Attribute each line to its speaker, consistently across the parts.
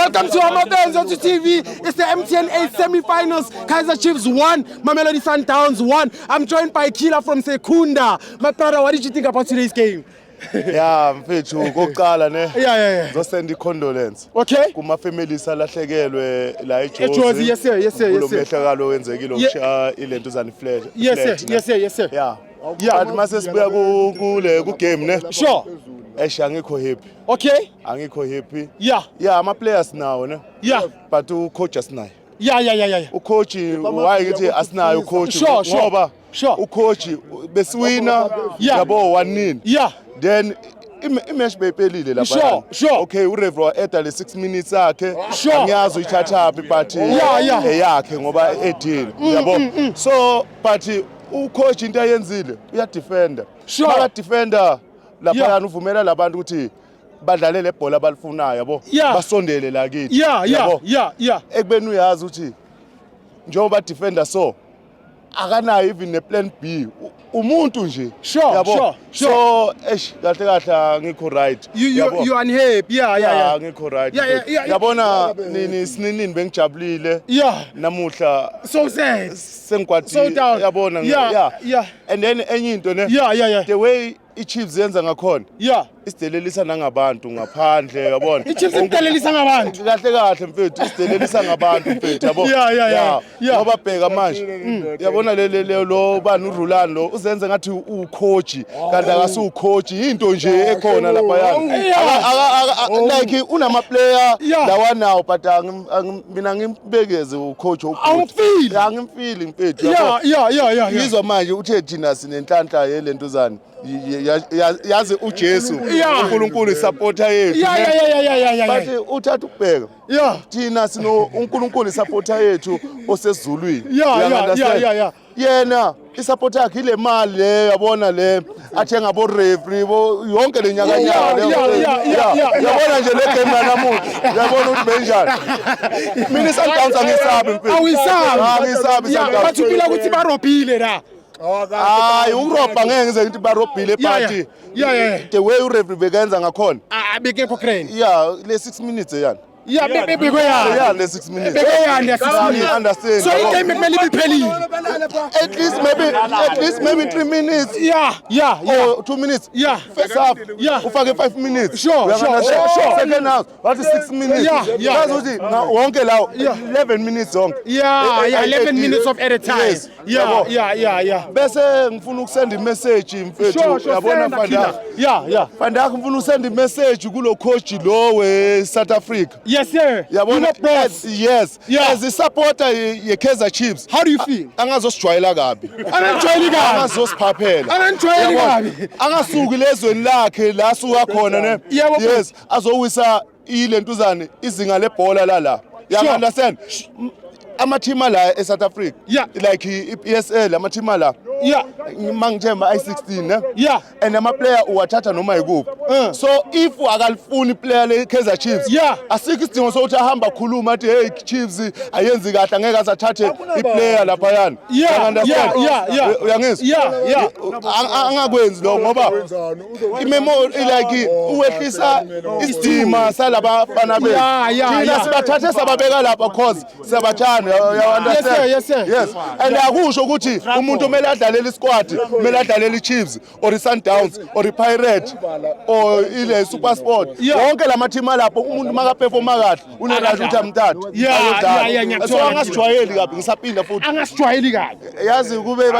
Speaker 1: Welcome to Amafans on TV. It's the MTN 8 semi-finals. Kaizer Chiefs 1, Mamelodi Sundowns 1. I'm joined by Killer from Sekunda. My brother, what did you think about today's game?
Speaker 2: Ya mfethu, kokuqala ne,
Speaker 1: Yeah.
Speaker 2: ngizosenda i-condolence
Speaker 1: Okay.
Speaker 2: kuma-families alahlekelwe la
Speaker 1: eJozi, yes, sir, yes, sir, yes, sir.
Speaker 2: Kulo mehlakalo owenzekile okusha ilentuzane flat.
Speaker 1: Yes, sir. Yes, sir. Yes, sir.
Speaker 2: Yeah, but mase sibuya kule ku-game ne, eish, angikho happy. Angikho happy. Yeah, ama-players nawo ne, but ucoach asinayo. Ucoach, why ngithi asinayo ucoach? Ngoba ucoach besiwina, yabo, 1-0. Then imatch beyiphelile lapha. Okay, ureferee wa-adda le 6 minutes yakhe. Angiyazi uyithathaphi, but eyakhe ngoba edile, yabo. So but ucoach into ayenzile, uyadefenda. Makadefenda laphayana, uvumela labantu ukuthi badlale le bhola abalifunayo, yabo, basondele la kithi, yabo. Ekubeni uyazi ukuthi njengoba defender, so akanayo even ne-plan B, umuntu nje, yabo. So eish, kahle kahle angikho right. Yabo.
Speaker 1: You unhappy.
Speaker 2: Yeah, angikho right. Yabona nini sininini, bengijabulile. Namuhla
Speaker 1: So sad.
Speaker 2: sengikwatile.
Speaker 1: So down.
Speaker 2: Yabona, and then enye into ne, the way i-Chiefs yenza ngakhona, isidelelisa nangabantu ngaphandle, yabona.
Speaker 1: I-Chiefs imdelelisa ngabantu.
Speaker 2: Kahle kahle mfethu, isidelelisa ngabantu mfethu, yabo. Ngoba bheka manje, yabona le lo bani, uRulani lo, uzenze ngathi ucoach kanti akasucoach, into nje ekhona lapha yana. Like unama player lawa nawo, but mina ngimbekeze ucoach.
Speaker 1: Awumfili?
Speaker 2: Angimfili mfethu, yabo. Ngizwa manje uthe thina sinenhlanhla yelentuzane, yazi uJesu, uNkulunkulu isupporter yethu. But uthatha ukubheka, thina sino uNkulunkulu isupporter yethu osezulwini. You understand?
Speaker 1: Yeah.
Speaker 2: Yena isupport yakhe ile mali le, yabona, le athenga bo referee bo yonke le nyaka nyaka le. Yabona nje le game yanamuhla, yabona ukuthi benjani. Mina iSundowns angisabi mfethu.
Speaker 1: Awuyisabi?
Speaker 2: Angisabi
Speaker 1: Yeah,
Speaker 2: iSundowns.
Speaker 1: but ufila ukuthi barobhile la.
Speaker 2: Hayi, ukurobha ngeke ngize ngithi barobhile, but the way ureferee bekenza ngakhona,
Speaker 1: Ah, bekekho crane.
Speaker 2: Yeah, le 6 minutes eyani.
Speaker 1: Yeah, bekweyani.
Speaker 2: Yeah, le 6 minutes.
Speaker 1: Bekweyani le 6 minutes.
Speaker 2: Understand.
Speaker 1: So igame kumele ibiphelile.
Speaker 2: At least maybe 3 minutes or 2 minutes. First half ufake 5 minutes. You understand? Second half wathi 6 minutes. Yazi ukuthi wonke lawo 11 minutes zonke.
Speaker 1: 11 minutes of added time.
Speaker 2: Yes, yabo. Bese ngifuna ukusenda imessage mfethu, yabona.
Speaker 1: Senda, Killer.
Speaker 2: Fandak, Fandak, ngifuna ukusenda imessage kulo coach lo we South Africa.
Speaker 1: Yes, sir.
Speaker 2: Yabona,
Speaker 1: You know, boss.
Speaker 2: Yes, as a supporter ye Kaizer Chiefs,
Speaker 1: How do you feel?
Speaker 2: angazosijwayela kabi.
Speaker 1: Angangijwayeli kabi.
Speaker 2: Angazosiphaphela.
Speaker 1: Angangijwayeli
Speaker 2: Yabona?
Speaker 1: kabi.
Speaker 2: Angasuki lezweni lakhe la asuka khona ne. Yes, azowisa ilentuzane izinga lebhola lala. You understand? Amathima la eSouth Africa, like i-PSL, amathima la, mangithemba i-16 ne, and ama-player uwathatha noma yikuphi. So if akalifuni iplayer le-Kaizer Chiefs, asikho isidingo sokuthi ahambe akhulume athi, "Hey, Chiefs ayenzi kahle," angeke aze athathe iplayer laphayana. You understand?
Speaker 1: Yeah.
Speaker 2: Uyangizwa?
Speaker 1: Yeah.
Speaker 2: Angakwenzi lokho ngoba imemory, like, uwehlisa isidima salabafana bethu. Thina sibathathe sababeka lapha cause siyabathanda, you understand?
Speaker 1: Yes, sir, yes, sir.
Speaker 2: Yes, and akusho ukuthi umuntu kumele adlalele isquad, kumele adlalele i-Chiefs or i-Sundowns or i-Pirate or ile SuperSport. Wonke la mathima lapho, umuntu makaperforma kahle une-right ukuthi amthathe ayodlala.
Speaker 1: Yeah, ngiyakuthola.
Speaker 2: So angasijwayeli kabi, ngisaphinda futhi.
Speaker 1: Angasijwayeli kabi.
Speaker 2: Yazi kube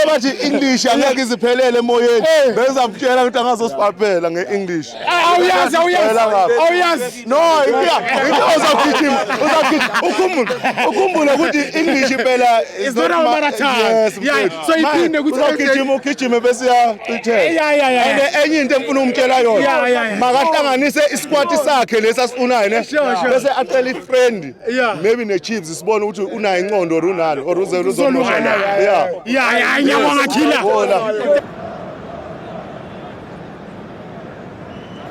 Speaker 2: bathi English angeke iziphelele emoyeni, bezamtshela ukuthi angazosiphaphela nge-English.
Speaker 1: Awuyazi, awuyazi.
Speaker 2: Phela kabi.
Speaker 1: Awuyazi.
Speaker 2: No, inkinga uzawugijima, uzawugijima, ukhumbule ukuthi English phela
Speaker 1: It's not our mother tongue.
Speaker 2: Yes, mfethu.
Speaker 1: So iphinde ukuthi-
Speaker 2: Uzawugijima, ugijime bese uyachitheka. And enye into engifuna ukumtshela yona, makahlanganise isquad sakhe lesi asifunayo ne, bese acela ifriend, maybe ne-Chiefs, sibone ukuthi unayo inqondo or unalo or uze uzomosha. Yeah.
Speaker 1: Yeah, ngiyabonga, Killer.
Speaker 2: Bona.